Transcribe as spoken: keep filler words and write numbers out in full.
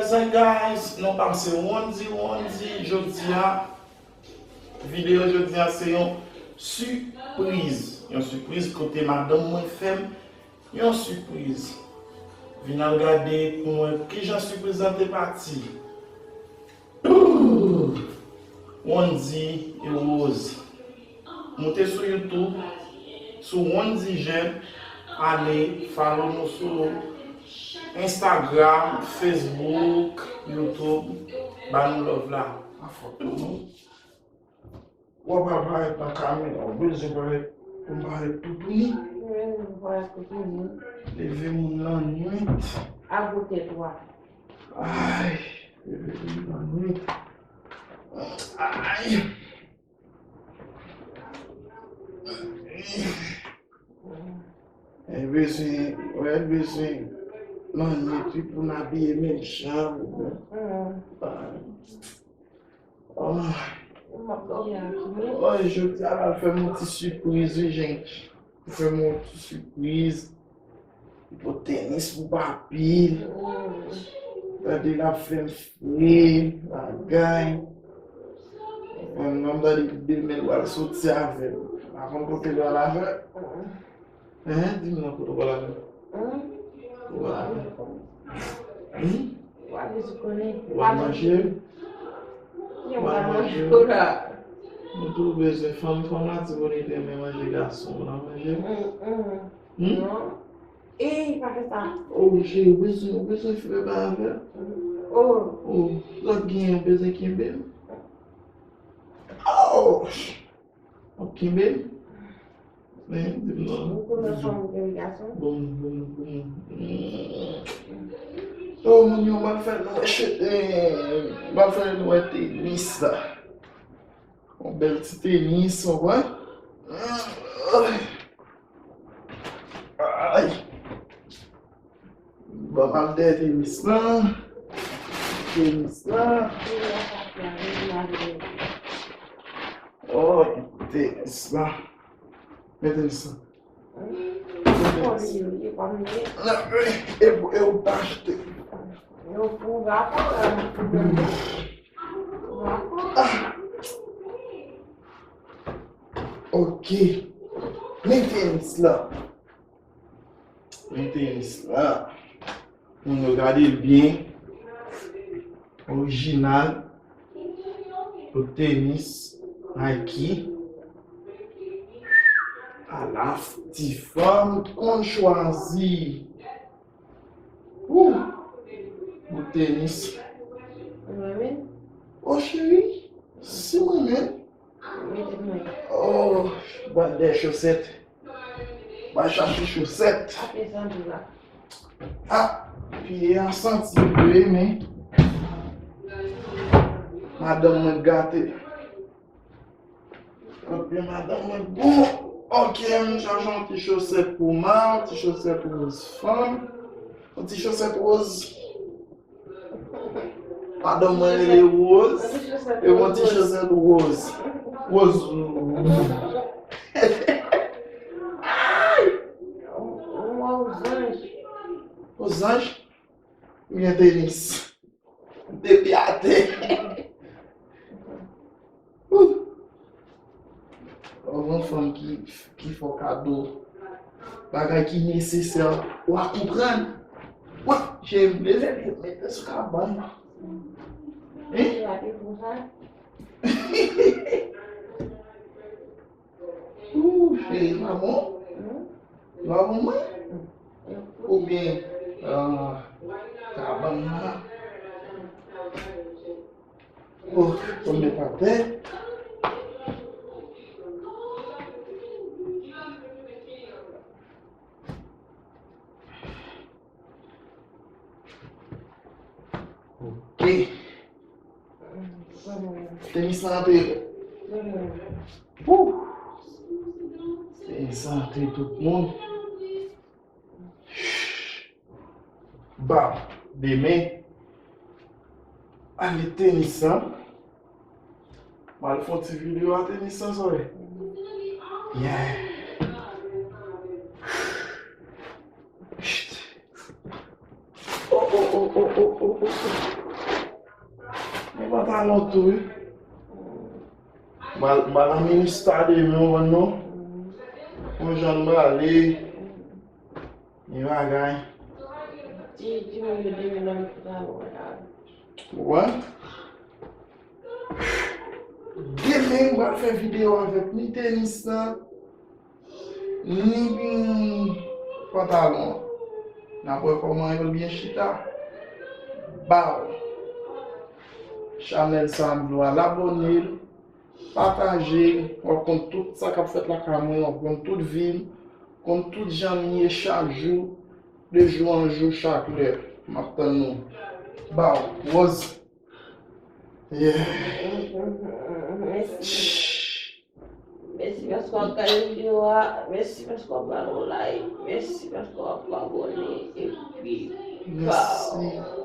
What's up, guys? Non pa m se Wondy, Wondy. Jodi a, videyo jodi a se yon sipriz. Yon sipriz kote madanm mwen fè m yon sipriz. Vin al gade pou mwen kijan sipriz lan te pati. Wondy e Rose. Moute sou YouTube, sou Wondy Jeune, ale follow nou sou Instagram, Facebook, YouTube, ba nou love la. Pa fòt tou non. W ap al parèt nan kamera, w bezwen parèt pou m parèt toutouni. Wi, m parèt toutouni. Leve moun lannwit. Al pou tèt ou a. Ay, leve moun lannwit. Ay. E bezwen, wè, bezwen lannwit wi pou n abiye menm jan. Ay. Oh. Oh, jodi a l al fè m yon ti sipriz wi, jènj. Li fè m yon ti sipriz. Li pote tenis pou papi l. Gade l ap fè m fre, bagay. Mwen menm tande demen l pral soti avè m. M pa konn kote l pral avè m. Hein, di m non, kote w pral avè m? Hein? Ou pral avè m? Hmm? Ou pral manje? Ou pral manje? Ou pral manje? Nou tou bezwen fanm, fanm la di bonite renmen manje gason, ou pral manje? Hmm? Non. Ey, pa fè sa. Oh, cheri, ou bezwen, ou bezwen fè bagay avè l? Oh. Oh, lòt gen, ou bezwen kenbe l? Oh! W ap kenbe l? Men, di m non. Ou konnen fanm ou gen gason? Bon, bon, bon. Oh, moun yo, m al fè nou wè che-, eh, m al fè nou wè tenis la. Yon bèl ti tenis, w konprann? Ay! Ban m al dèyè tenis lan. Tenis lan. Oh, tenis lan. Men tenis lan. Men tenis lan. E, e ou t achte. Ah. Ok. Men tenis lan. Men tenis la. Moun yo gade l byen. Orijinal. Pou tenis Nike. Ala ti fanm konn chwazi. Wou! Pou tenis. Ou renmen? Oh, cheri, si mwen menm. Mete mwen. Oh, bwat de chosèt. Va chache chosèt. Ape santi la. Ah, pye a santi vre, men madanm mwen gate. Kot pye madanm mwen bon. Ok, m chache yon ti chosèt pou ma, yon ti chosèt woz fanm, yon ti chosèt woz. Madanm mwen rele Rose. E yon ti chosèt woz. Woz. Ay! Wozanj. Wozanj? M gen tenis. Depi atè. Ouh. Ou yon fanm ki, ki fè w kado bagay ki nesesè, w a konprann. Wè, cheri, m leve l, mete sou kabann. Hein? Ou, cheri, pa bon? Pa bon, mwen? Oubyen, ah, kabann nan? Oh, fò m met atè. Ok. Tenis lan antre. Wou! Tenis lan antre tout moun. Bam! Demen, ale tenis lan. M al fè yon ti videyo a tenis lan, sòy. Yeah. Chit. Oh, oh, oh. Alon tou, wi. M al, m al nan Minista demen, w konn non? Yon jan m prale. Gen bagay. Ti, ti moun yo demen nan travay la. Ou wè? Demen, m pral fè videyo avèk ni tenis lan, ni pantalon an. N ap wè kòman yo byen chita. Baw. Chanèl sa m vle w al abòne l, pataje l, w ap konn tout sa k ap fèt lakay mwen, w ap konn tout vi m, konn tout jan m ye chak jou, de jou an jou, chak lè. M ap tann nou. Baw, Rose. Yeah. Mèsi. Mèsi paske w ap gade videyo a. Mèsi paske w ap ba nou like. Mèsi paske w ap abòne. Epi, Mèsi.